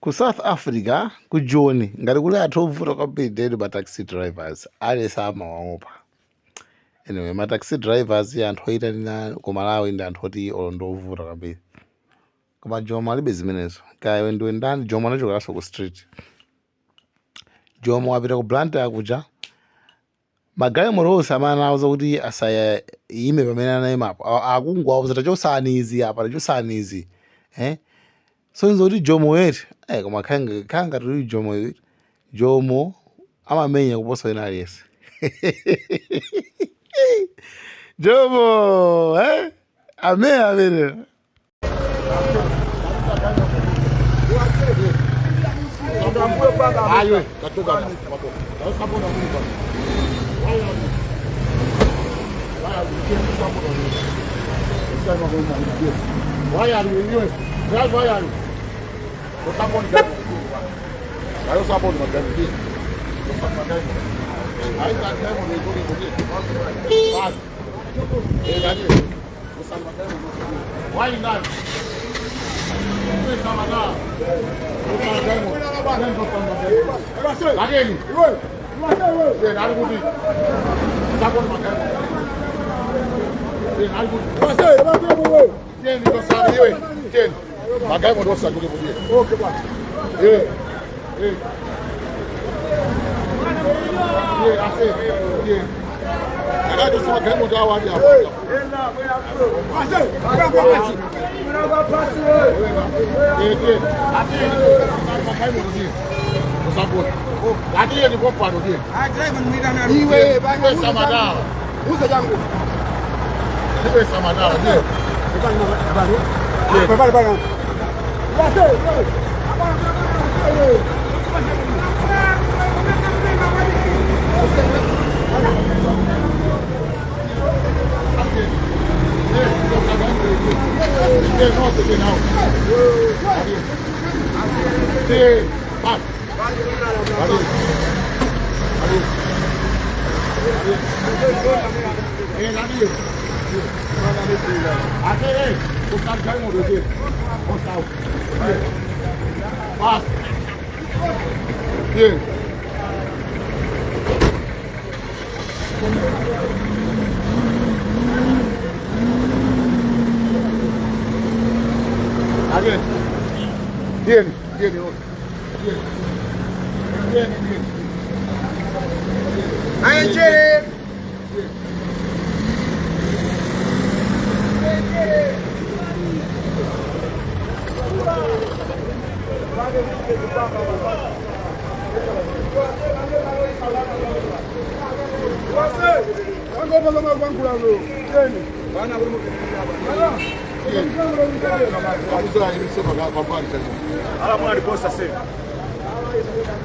Ku South Africa, ku Joni, ngati kuli anthu ovuta kwambiri ndi ma taxi drivers, aliyense amawaopa. Anyway, ma taxi drivers, anthu oyitanira ku Malawi, ndi anthu oti olo ndi ovuta kwambiri. Koma Jomo alibe zimenezo. Kaya iwe ndiwe ndani, Jomo anachokeranso ku street. Jomo wapita ku Blantyre kuja, magalimoto onse amene anawuza kuti asayime pamene anayimapo, akungowauza, "Tachosani izi apa, tachosani izi," eh? So nzo kuti Jomo yeti, eh, koma khanga ngati uli Jomo yeti, Jomo amamenya kuposa wina aliyense. Jomo, eh? Amene amene Why are you? Why are you?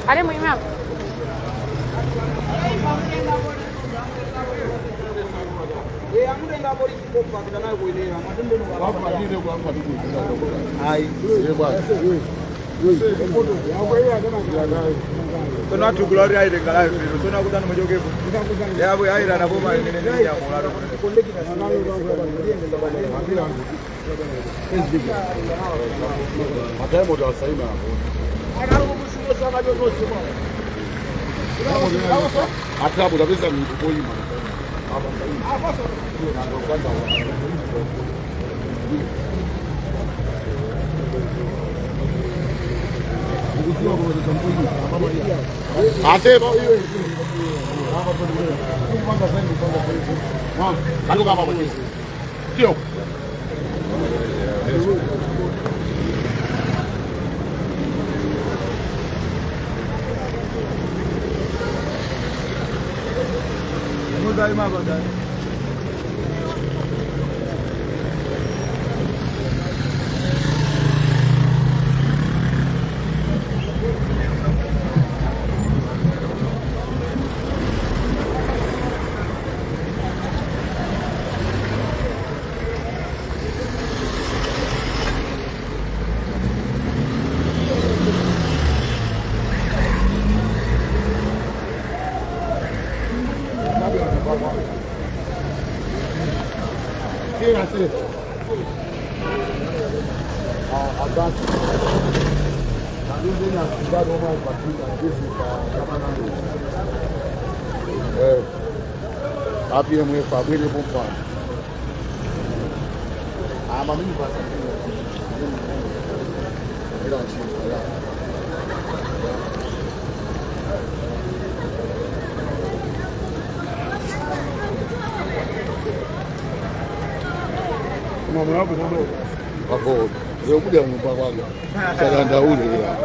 Ale muime. Tona tukulari aire ngalayo pero tona kutano mojokepo. Yabo aira na boma nene nene ya molaro. Auzeni asilikali omwe ali pa Twitter, this is Chapanango. A PMF abwerepo pano. Ama mimi basa ila ntchito ya. Pako leo nyumba kwake. Sadandaule ya.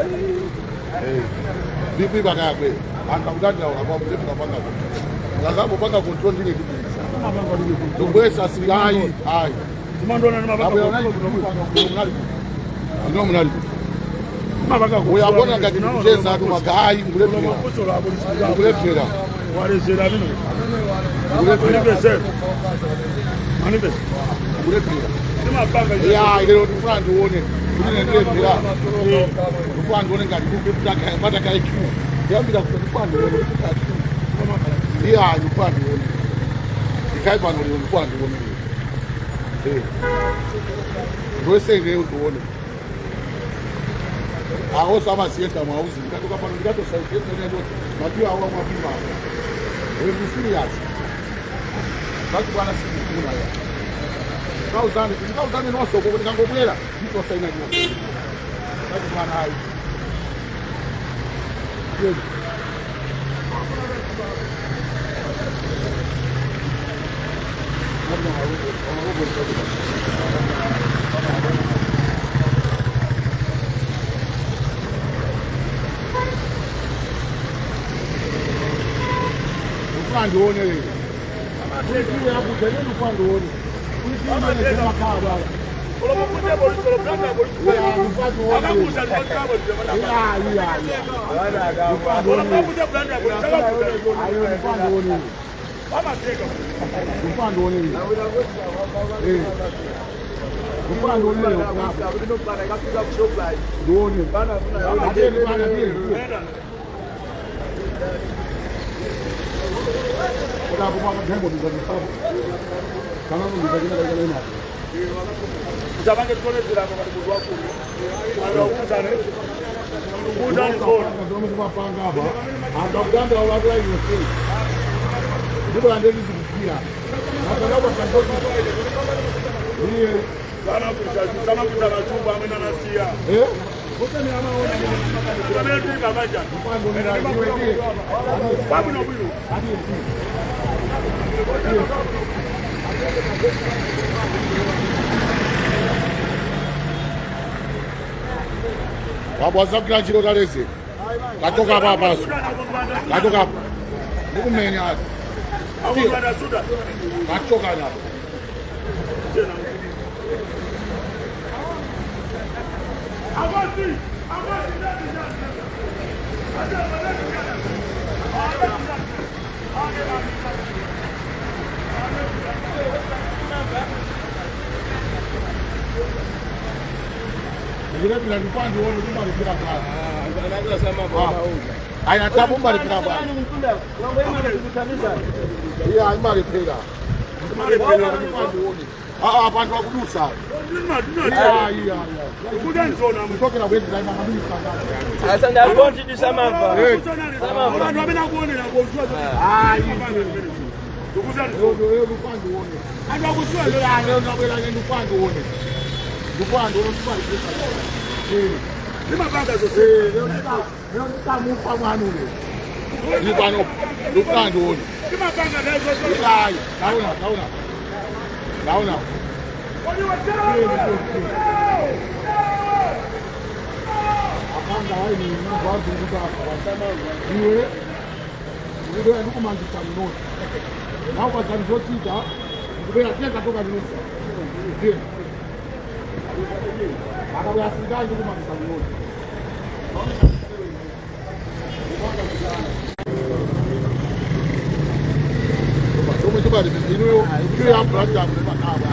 Vipi bakakwe? Akakudanda kwa mtefu kapanga. Ngapo panga control ndine kibisa. Ndobwesa asilikali ayi. Tumandona Apo mabaka. yonali munali. Ndo munali. Mabaka. Uyabona ngati kucheza tu magayi mukulephera. Mukulephera. Walezera bino. Mukulephera. Manifeste. Manifeste. Mukulephera. Timapanga. Ya lero ndifuna ndione. Kuti ndilephera. Ndifuna ndione ngati kupata ka IQ. Yambira kuti ndifuna ndione kuti IQ. Ya ndifuna ndione. Ndikhale pano lero ndifuna ndione. Eh. Ndosenge ndione. Awo amasiyenda mwauzi ndikatoka pano ndikatosaiyenda ndose matiwa awo mwapima. We're serious. Bati bwana sikufuna ya. Kauzani, ndikauzani nonso kuti ndikangobwera nditosaina nyonso. Bati bwana hayi. Yebo. Ufuna ndione lero. Kuikiwe hapo tena ufuna ndione. Kuikiwe manager makaba. Olomukuja polisi, olokulanga polisi. Akakuza ndimakaba polisi. Ya ya ya. Olomukuja bulanda polisi, akakuza. Ayo ufuna ndione. Amateka. Ufuna ndione. Eh. Ufuna ndione lero. Ndione. Atende bana ndiye. Ora kupanga dembo ndizakufaba. Kana ndizakina kana ina. Usabange tukolezera apa pali munthu wakulu. Akakuzane. Kuzani kona. Ndomo kumapanga apa. Akakugamba ulakula iyo. Ndipo andeli zikupira. Akakaba kandoki. Iye. Bana kuza sama kuza machumba amene anasiya. Eh? Pamene tili pamanja. Pabwino bwino. Wabwaza kila chiro taleze. Katoka hapa paso. Katoka hapa. Ndikumenya. Akubanda suda. Katoka napo. Agosti. Agosti ndati ndati. Ndikulepera ndipandi uone kumbalipira bwana. Aina tabu mbalipira bwana. Iya imbalipira. Ndipandi uone. Ah ah bantu wakudusa. Iya iya iya. Kudanzona. Kutokera bwezi la mabisa. Asante akonti di samava. Abantu amene akuonera kudziwa. Ah iya. Ndikuzani. Leo ndipandi uone. Anthu akudziwa. Iya leo ndabwera ndipandi uone. Ndipandi uone ndipandi. Eh. Ndimapanga zonse. Eh leo leo ndikamupa mwana ule. Ndipano ndipandi uone. Ndimapanga nazo zonse. Iya naona naona. Naona. Apanga hayi ni mwanzo kutoka. Iwe iwe ndikumangisa mnono. Nawo kwazanzochita ndikubera teka toka nusa. Ndiye. Akabya sikali ndikumangisa mnono. Chomwe chibali inuyo inuyo ambranja makaba.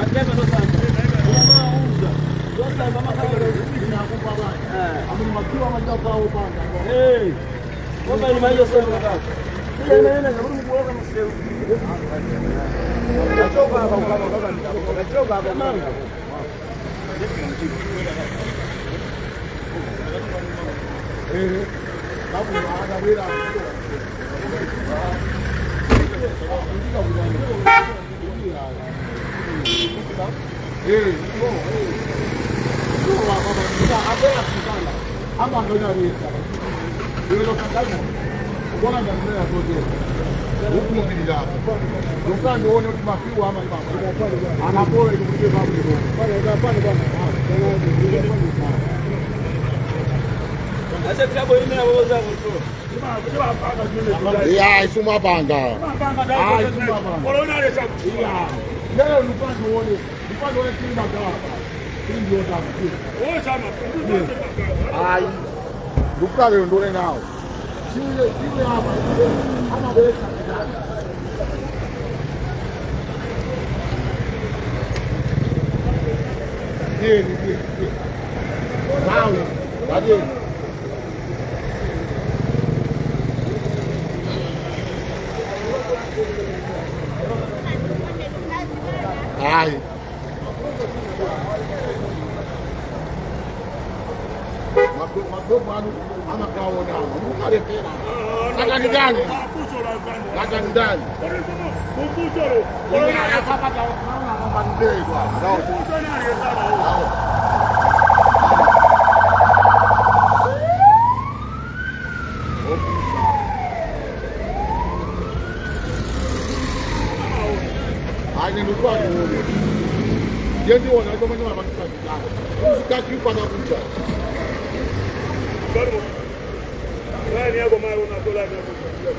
Yeah, it's my banga. Lero lupandione, lupandione tiri magaba. Tiri ndiyotamba. Hayi. Lukale ndone nawo. Tiwe tiwe apa. Amabesa. Tiye tiye tiye. Nawo. Ngati Hayi. Magogo anu amagaona. Mukalepera. Akandidani. Akandidani.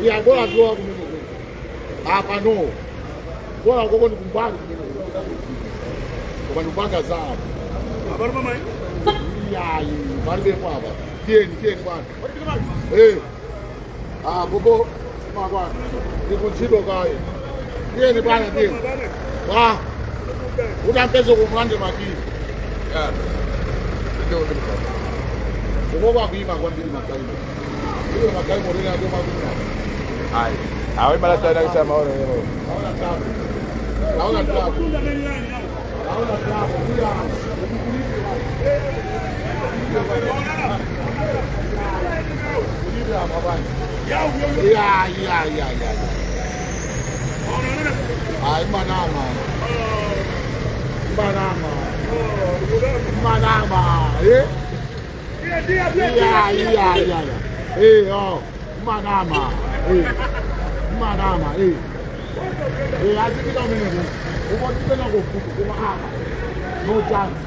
Yeah, bora go apa no. Bora go ni kumbali koma ndipanga zawo. Abari mama. Iyayi, bari baba. Tieni tieni bwana. Eh. Ah, bobo magwana. Ndikuntchito kaye. Tieni bwana tieni. Wa. Utampezo kumlande makini. Yeah. Ndio ndio. Bobo akuima kwambiri makalimo. Iyo makalimo rina ndio makini. Ai. Awe mara sana kusema maono leo. Naona tabu. Naona tabu. Naona tabu. Kuya. Ya ya ya ya. Ai manama. Manama. Manama. Eh? Ya ya ya. Eh oh. Manama. Eh. Manama eh. Eh azikita mene. Uko na go kuku kuma apa. No chance.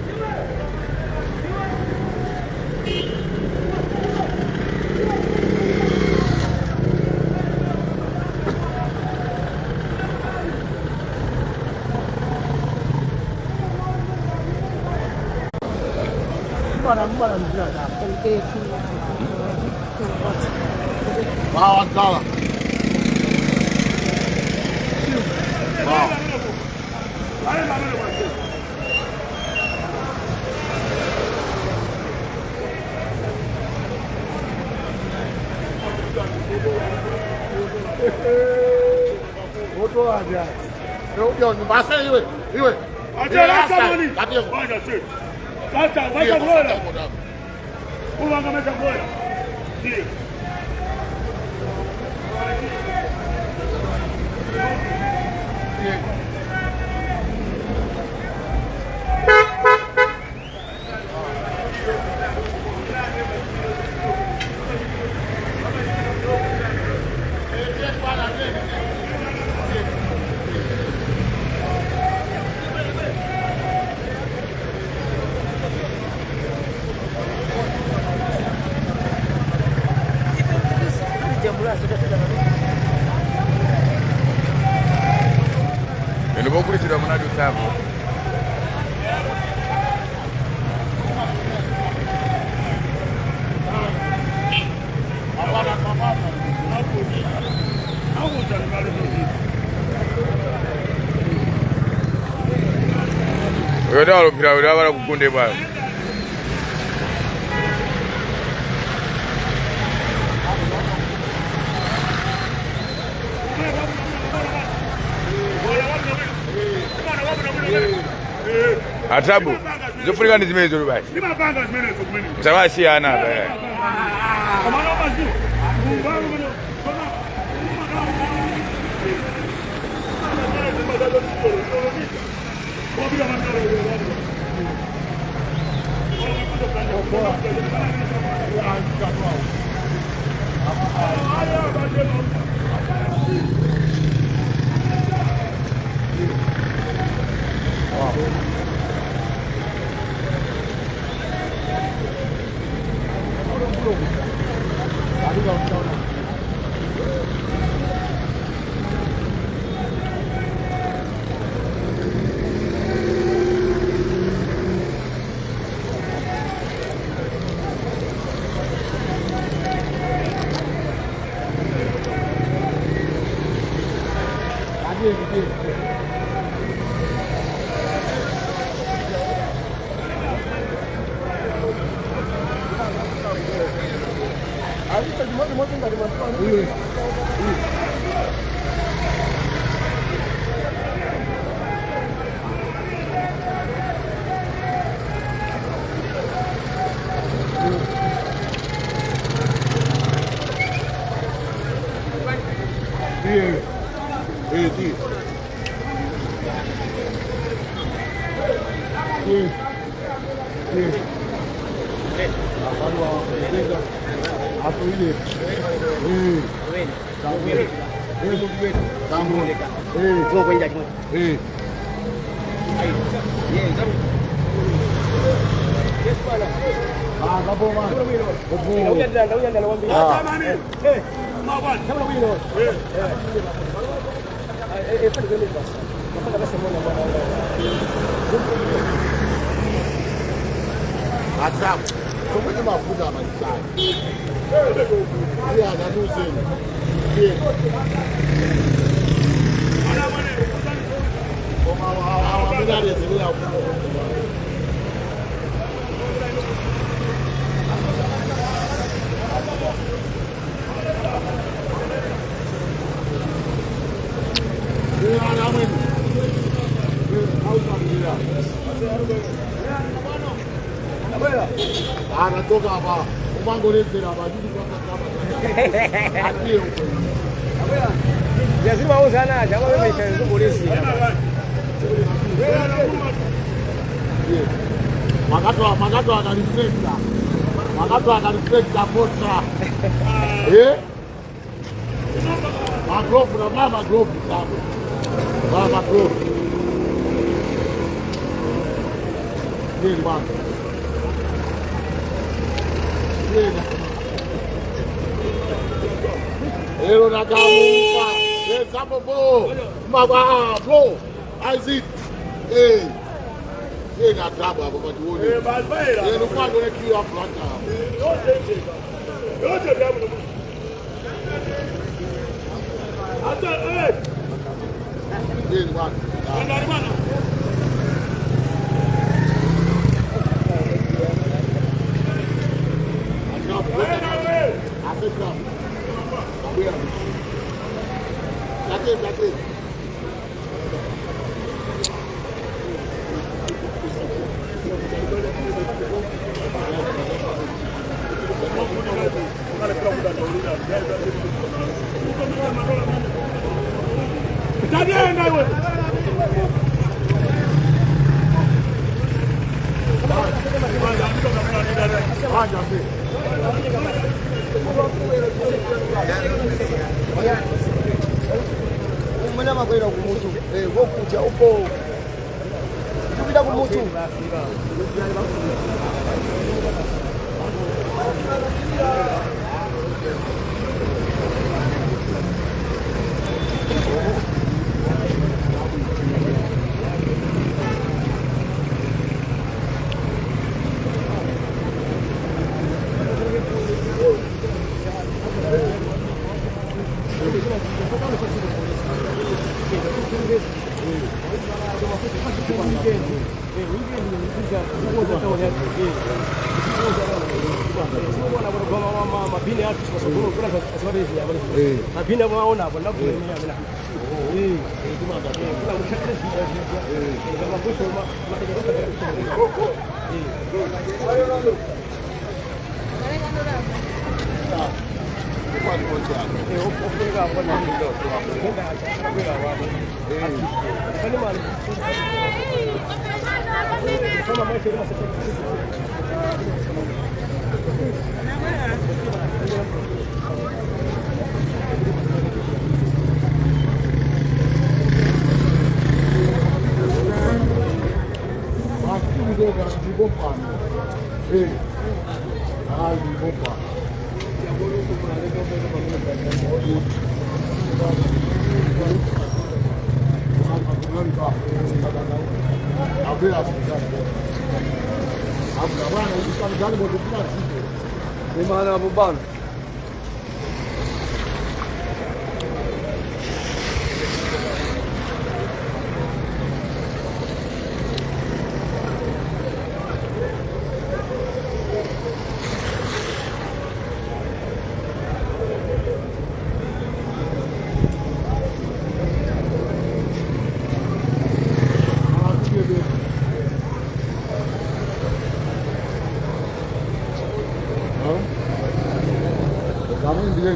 Wow, Abdallah. Wow. Oyo mpira oyo abala kugunde bwayo. Atabu. Zofurika ndi zimene zoli basi. Msawasi ana ba. Makato akareflecta potra. Eh? Magrofu na mama grofu sapo. Mama grofu. Nini bwana? Nini? Ero nakamupa. Eh sapo bo. Mama bro. Isaac. Eh. Nini adraba baba tuone. Eh balbaira. Eh lupango ne kiwa planta. Yote drabu. Ata eh. Nini bwana? Ndani bwana. That's it.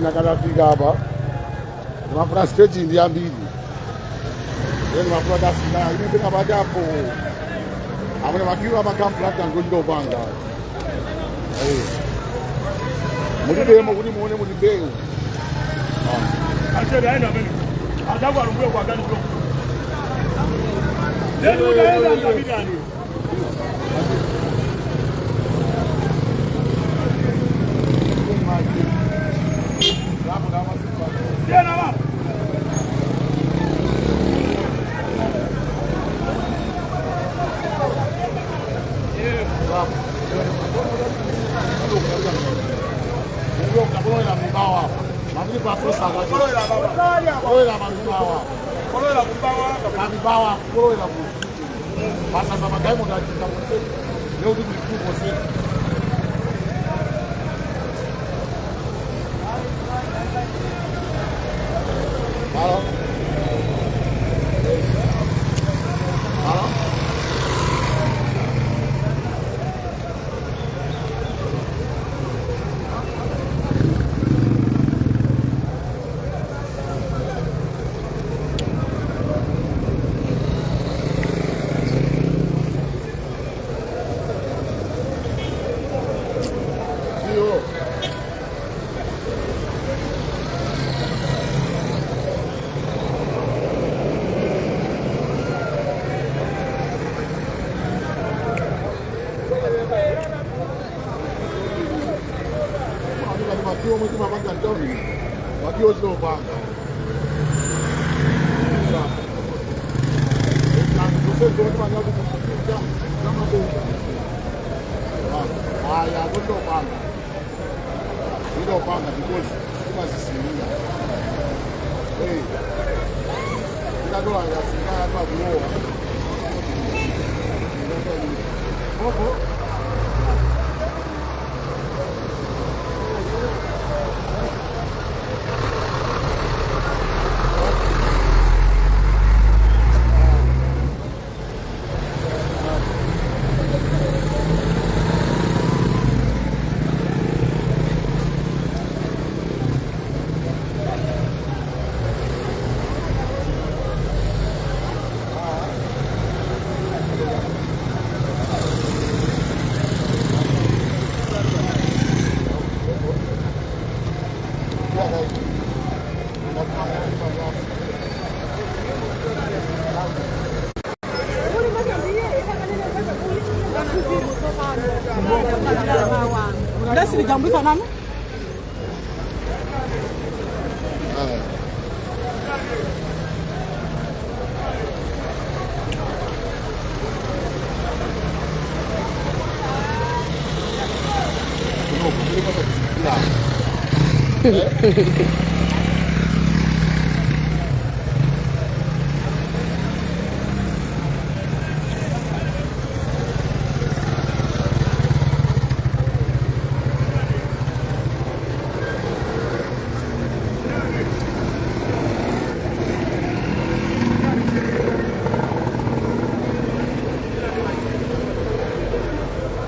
Nakatafika apa ndimafuna stage ndi yambiri then ndimafuna tasina ine ndinapatapo amene makiwo amakampulata ngochita upanga mulibemo kuti muone muli mbewu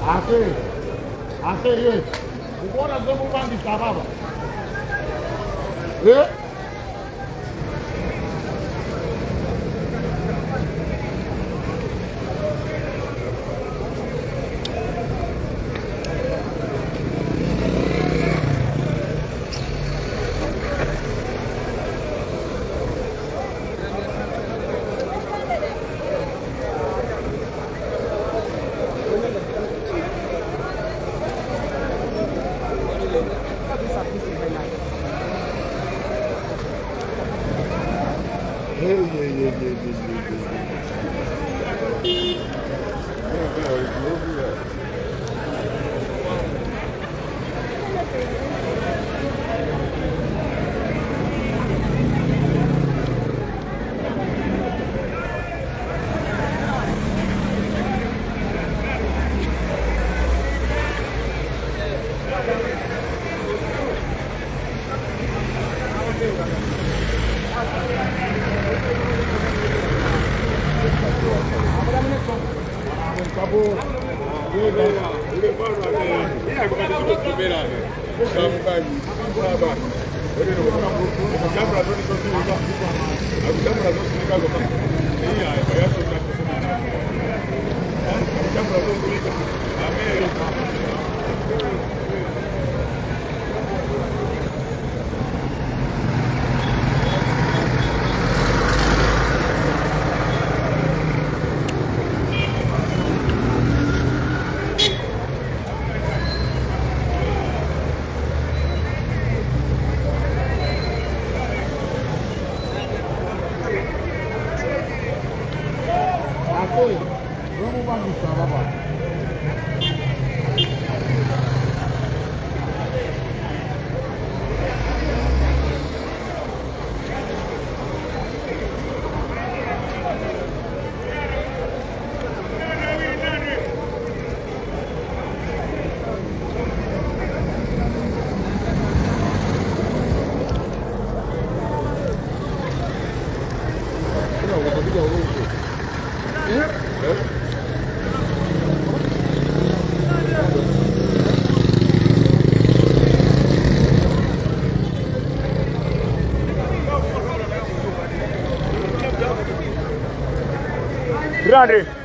Ase, Eh? Grande.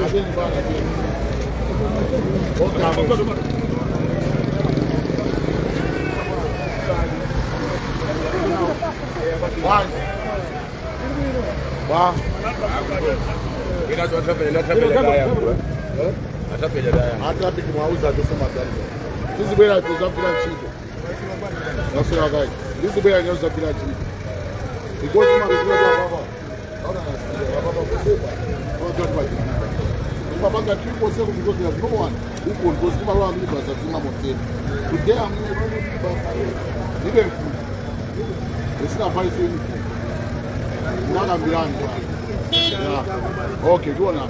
Ateni bwana, ateni. Okay. One. Ba. Atrafiki mwauza akisema gani. Tizibwera tuzafira ntchito. Nasura kai. Tizibwera tuzafira ntchito. Because mabizira baba. Ona nasikia baba kusepa. Kwa kwa. Mapanga triple seven because there's no one who could go to my minibus at Zuma Motel. Today I'm in a minibus. Even food. It's not very uniform. Not a brand. Yeah. Okay, go now.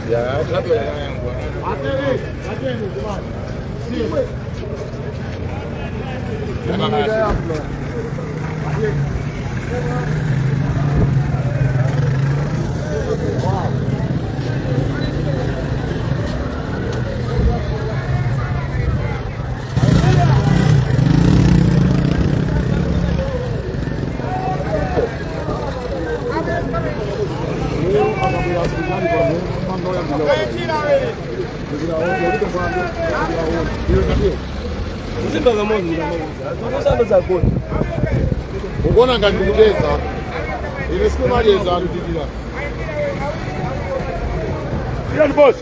Yeah, Ukona ngati ndikucheza ine sikumacheza ndikira. Yan boss.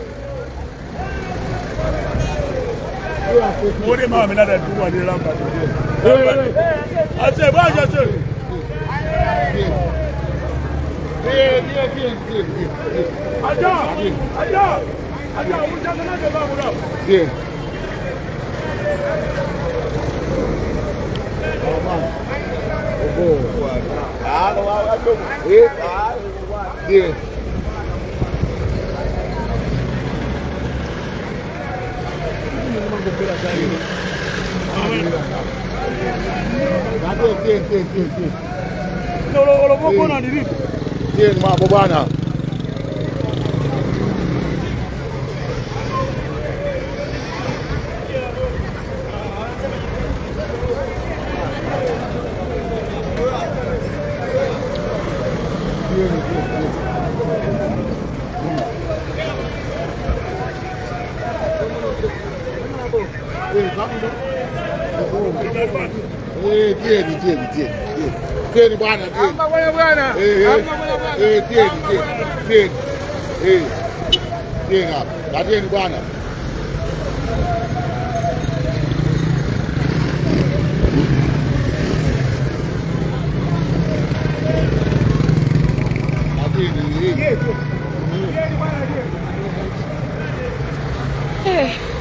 Mwone mama nada tuwa ni lamba. Ase bwaja ase. Aja. Aja. Aja unjanga naje babu na. Bien. Bien. Bien, mambo bwana. Tieni bwana, tieni. Bwana. Tieni, tieni. Tieni. Tieni hapa. Tieni bwana. Tieni. Hey.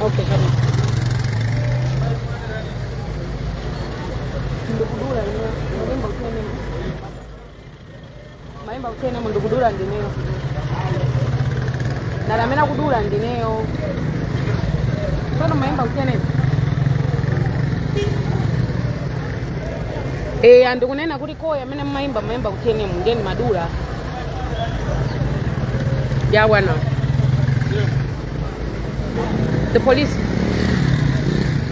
Okay, kama. Ndukudula maimba utene. Maimba utene mundukudula ndineyo. Ndalamena kudula ndineyo. Sono maimba utene. Eh, andikunena kuti koya amene maimba maimba utene mundeni madula. Ya bwana. The police.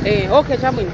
Eh, okay, chabwino.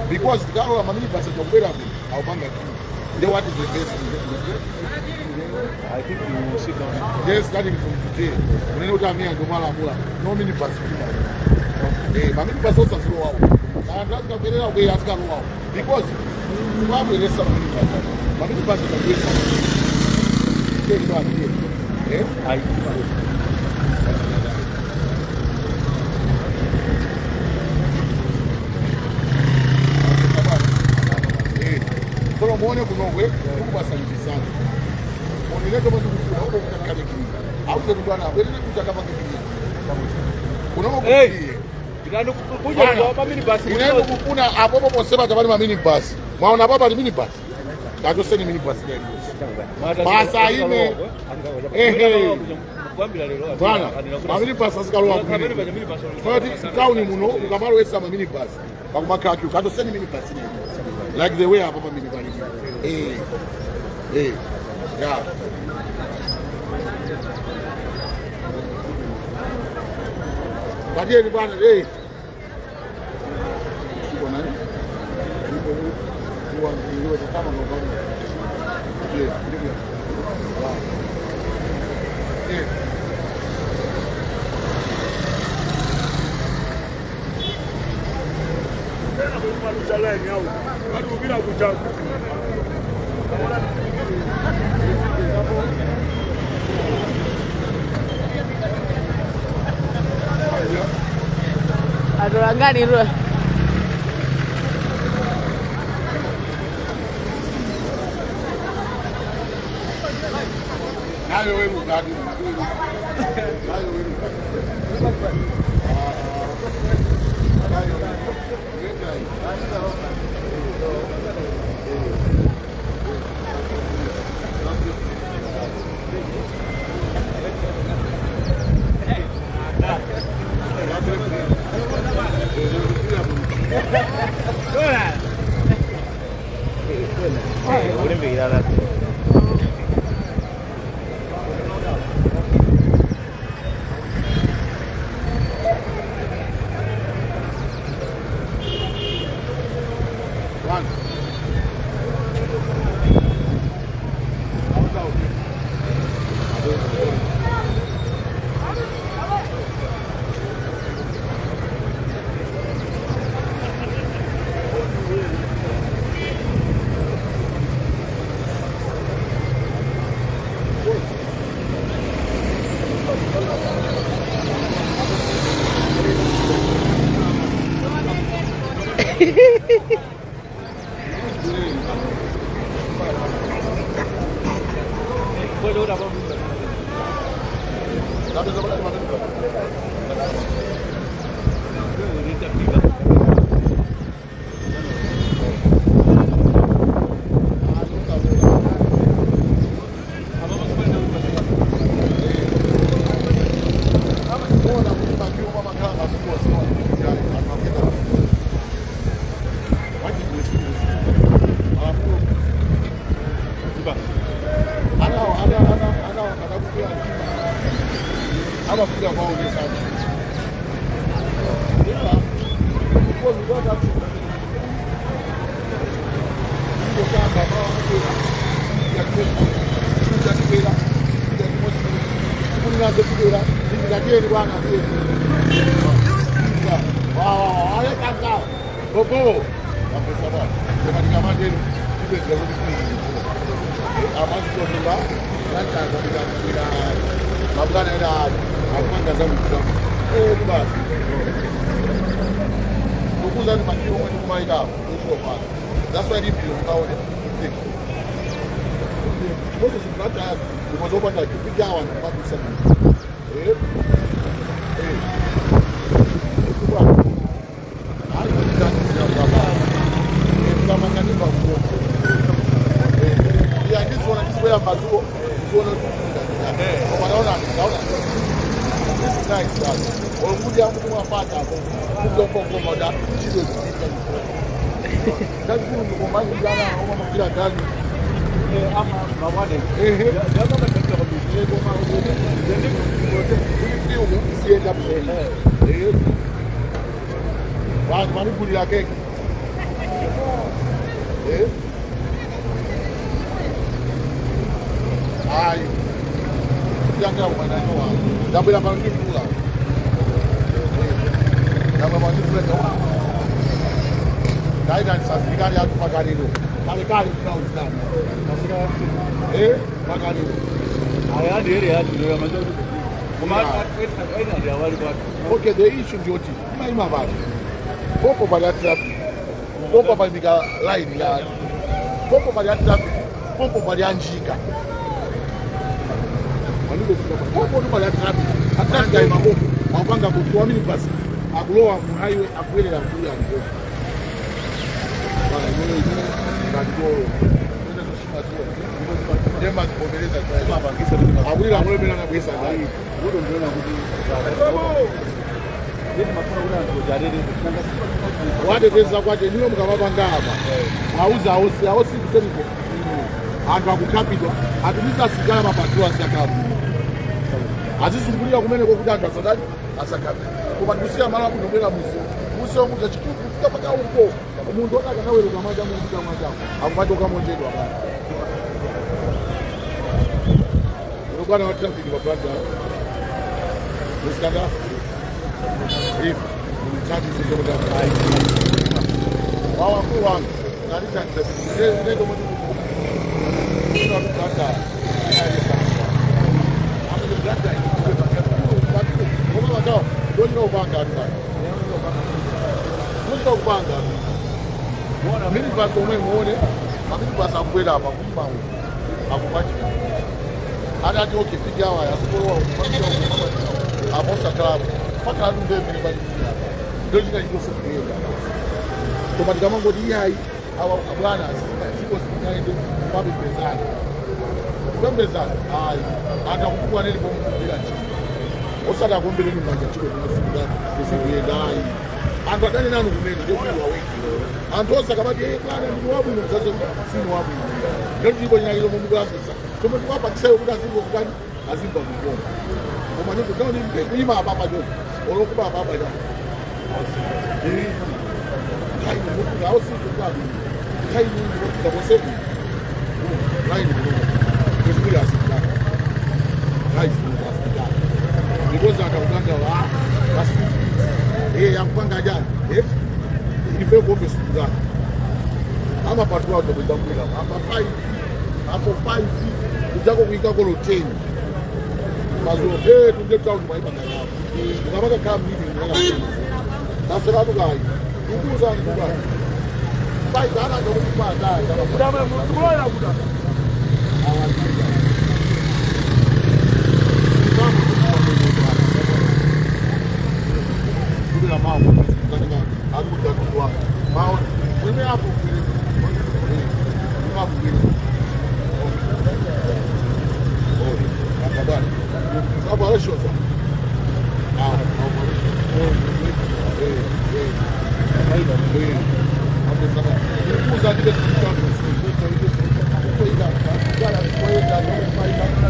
Because the girl mamini basa jokwera awupanga they what is the best. I think you sit down. Yes, starting from today. Unene kuti amia ndomala mula no mini bus. Eh, mamini bus also slow out. And that's kapelera we ask out because wabweresa mamini bus. Mamini bus is a eh? I muone kunongwe kubasanjisana oneleko bantu kufuna uko kukale kini auze kutwana abelele kutaka pange kunongo kupiye ndinando kuja kwa mini bus inendo kufuna apopo posema tabali ma mini bus mwaona baba ni mini bus katoseni mini bus leo basa ime ehe bwana ma mini bus asikalowa kwa town muno ukamalo esa ma mini bus bakumakha katoseni mini bus like the way Papa mini bus. Eh, eh, yeah. Badieni bwana, eh. Siko nani? Niko kwa ndio kama ngoma. Eh, ndio. Eh. Atolangani ro. Nayo wewe mugadi. Nayo wewe mugadi. Ndapeza pakati pamene. That's why people don't know. Most of the time, because over like you pick one and do something. Eh? Eh. I don't Yeah, this one this way I'm this one. This is nice, guys. Or would you have to come back? That's good. You combine the other, Okay, the issue ndiyoti maima vanhu popo pali atraffic popo palimika line ya popo pali atraffic popo pali anjika popo ndi pali atraffic atraffic ayi mapopo akupanga kuti wamini basi akulowa mu highway akubwerera mbuya ndipo akulira akulemera nabwesa wateteza kwache niwe mukamapanga apa auza ausi ausi kuseniko anthu akukhapidwa atumiza asigala mapatiro asiyakhapo azizungulira kumeneko kuti anthu asadali asakhapidwa koma ndikusiya malo akundobwera musewu musewu muja chikulu kufika paka uko munthu akanaweruka mwacha mukufika mwachako akumachoka monjedwa pano unokwana wa traffic pa branda musikanda if Ndochita chitoso kuyenda koma tikamangoti iyayi awa bwana ziko zikaende mapembezana kupembezana ayi anthu akukukwaneni pomukugwira ntchito osati akuombereni manja ntchito zikuyenda ayi anthu adani nanu kumene ndikuwa wengi anthu onse akamati ee bwana ndinu wabwino mzazo sinu wabwino ndoti chilipo chinake chomwe mukulambisa chomwe tikuwapakisayo kuti azimva kukani azimva kukoma koma ndikuti kuima apapa choncho olokuba apapa choncho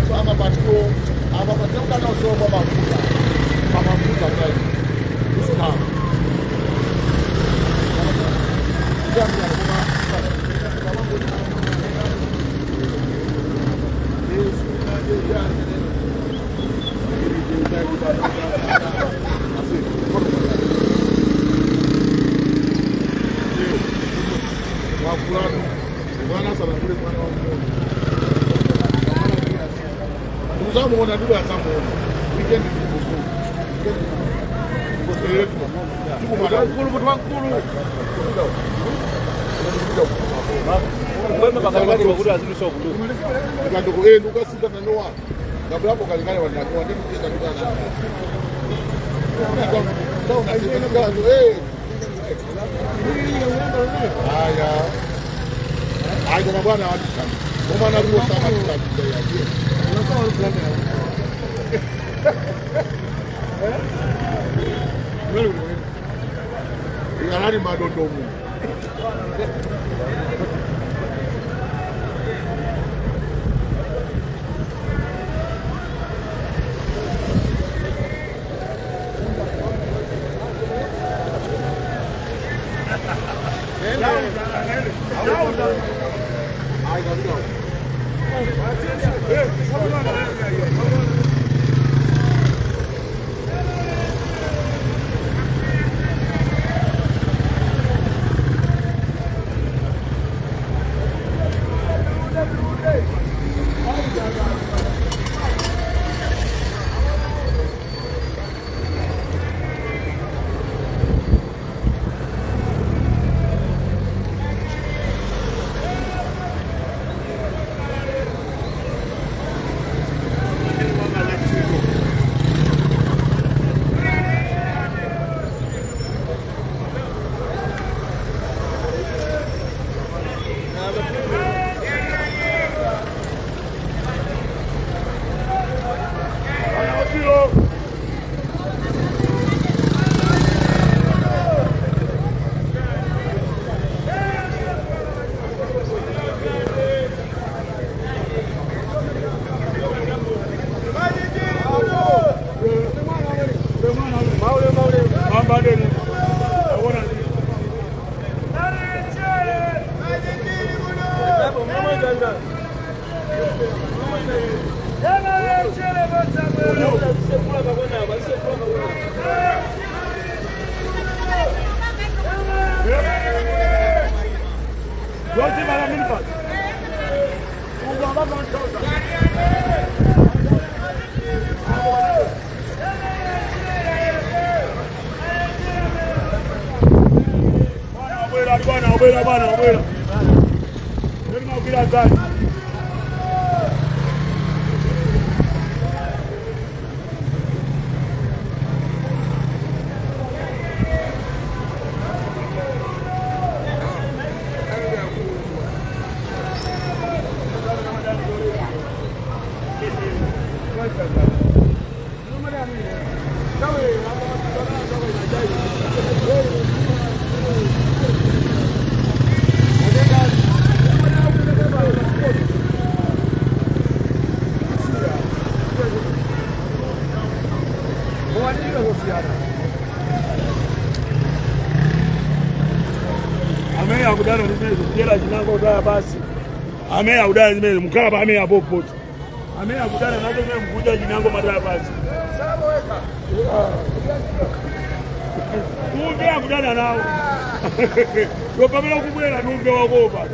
So amapatuo amapatuo kana usoma mafuta. Mafuta kai. Islam. Ameya udara zimene mukaba ameya popoti. Ameya udara nazo zimene mkuja jinango madara basi. Umve akudana nawo. Yopamela kubwera numve wako baba.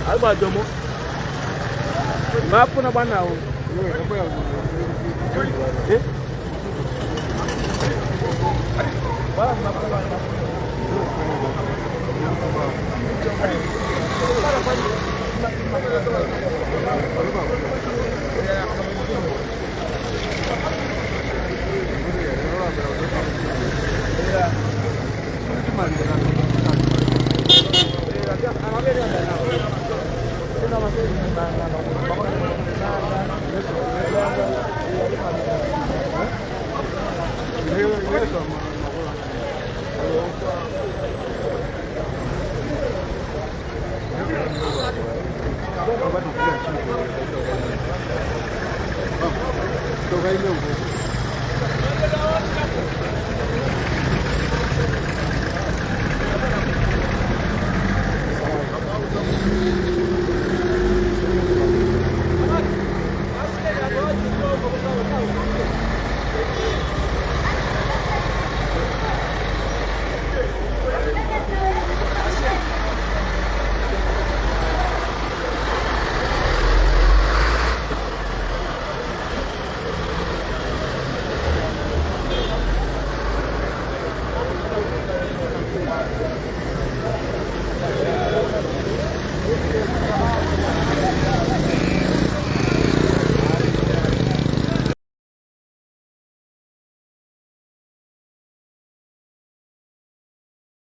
Alba Mapuna bwana eh?